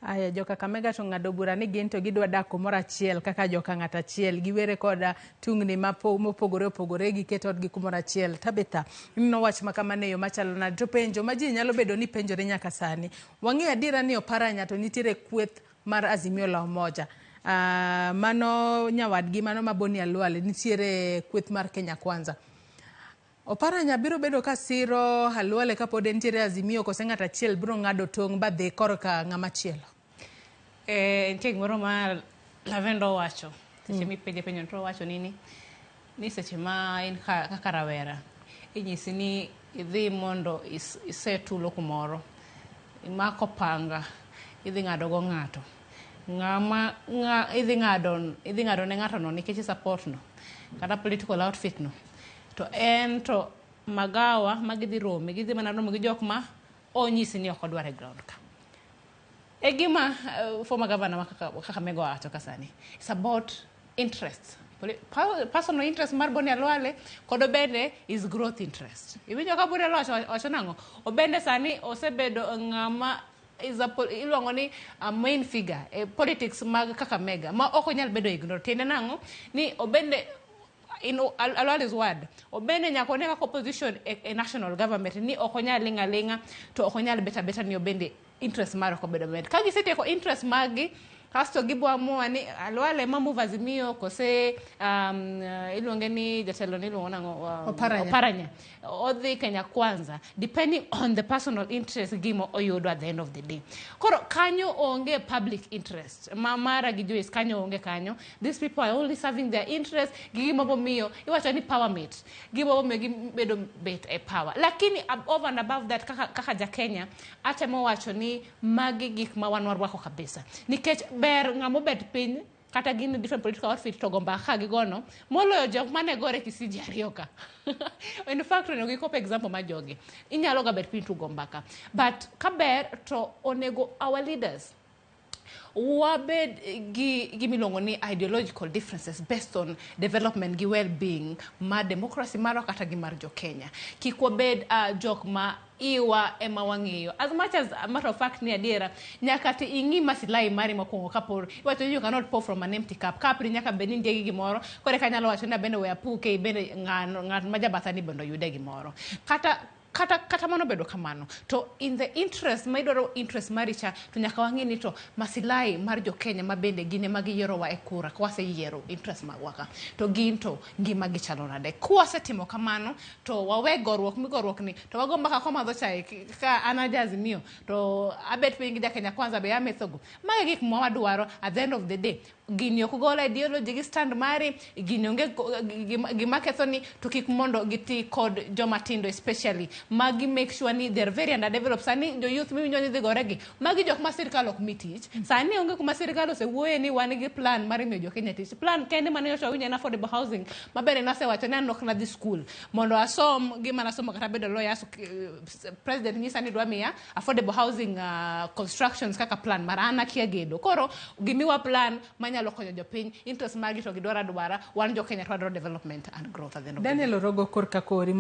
Aya, jo Kakamega to ng'ado bura ni gin to gidwa dak kumoro achiel kaka joka ng'at achiel. Giwere koda tungni mopogore opogore, giketo odgi kumoro achiel. Tabitha, ineno wach ma kamano e yo machalo nade? To penjo ma ji nyalo bedo ni penjore nyaka sani. Wang'eyo adiera ni Oparanya to nitiere kweth mar Azimio la Umoja. Mano nyawadgi mano ma Boni Khalwale nitiere kweth mar Kenya Kwanza. Oparanya biro bedo ka siro Khalwale kapod entiere Azimio kose ng'at achiel biro ng'ado tong' ba dhi korka ng'ama chielo? Nitie gimoro ma Lavenda owacho seche mipenje penjo to owacho ni seche ma in kaka rawera inyisi ni idhi mondo ise tulo kumoro imako panga idhi ng'ado go ng'ato ng'ama ng'a idhi ng'ado ne ng'ato no nikech i support no kata political outfit no to en to magawa ma gidhi rome gidhi mana romo gi jok ma onyisi ni ok odwar e ground ka e gima former governor ma Kakamega owacho ka sani. It's about interests. Personal interest mar Boni Khalwale kod Obende is growth interest. Iwinjo ka Boni Khalwale wacho nang'o? Obende sani osebedo ng'ama is a iluongo ni a main figure e politics mag Kakamega ma ok onyal bedo ignore. Tiende nang'o? Ni Obende, in Khalwale's word, Obende nyaka one kaka opposition e national government ni ok onyal ling' aling'a to ok onyal bet abeta ni Obende interest mare ok obedo maber. Ka gisetieko interest mag gi, kasto gibo amua ni Khalwale ma move Azimio kose iluonge ni jatelo ni iluongo nang'o? Oparanya. Oparanya odhi Kenya Kwanza, depending on the personal interest gima oyudo at the end of the day. Koro kanyo onge public interest ma mara gi Joyce, kanyo onge kanyo. These people are only serving their interest gi gima bomiyo iwacho ni power mate, gima bomiyo gibedo bet e power. Lakini over and above that, kaka ja Kenya atemo wacho ni magi gik ma wan warwako kabisa nikech ber ng'ama obet piny kata gin different political outfit to go mbaka ka gigono moloyo jok mane gore Kisii ji ariyo ka. In fact, onego gikop example mar jogi. Inyalo ga bet piny to go mbaka, but kaber to onego our leaders wabed gi gimiluongo ni ideological differences based on development gi well-being mar democracy marwa kata gi mar jo Kenya. Kik wabed jok ma iwa ema wang'iyo. As much as a matter of fact ni adiera, nyaka ti ing'i masilahi mari mokwongo kapor iwacho ni you cannot pour from an empty cup. Cup ni nyaka bed ni nitie gi gimoro, koro eka nyalo wacho ni abende we apuke bende ng'at ma jabatha ni bende oyude gimoro. Kata mano bedo kamano to in the interest ma idwaro interest mari cha to nyaka wang'e ni to masilahi mar jo Kenya ma bende gin ema giyierowa e kura ka waseyiero interest magwa ka to gin to ngima gi chalo nade. Kwasetimo kamano to wawe goruok migoruok ni to wago mbaka kwamadho chai ka an a ja Azimio to abet piny gi ja Kenya Kwanza be amethogo. Magi gik ma wadwaro at the end of the day. Gini ok gol ideology gi stand mari, gini onge gima ketho ni to kik mondo giti kod joma tindo especially magi make sure ni they are very underdeveloped. Sani jo youth miwinjo ni dhi gore gi magi jok ma sirikal ok mi tich. Sani onge kuma sirikal osewuoye ni wan gi plan mar miyo jo Kenya tich. Plan kende mane nyocha wawinjo en affordable housing ma bende nasewacho ni an ok nadhi school mondo asom gima nasomo kata bedo lawyer. So, president nyisa ni dwa miya affordable housing constructions kaka plan mar an akia gedo. Koro gimiwa plan manyalo konyo jopiny interest margi to gidwaro adwara wan jo Kenya to wadwaro development and growth at the end of the day. Daniel Orogo korka kori.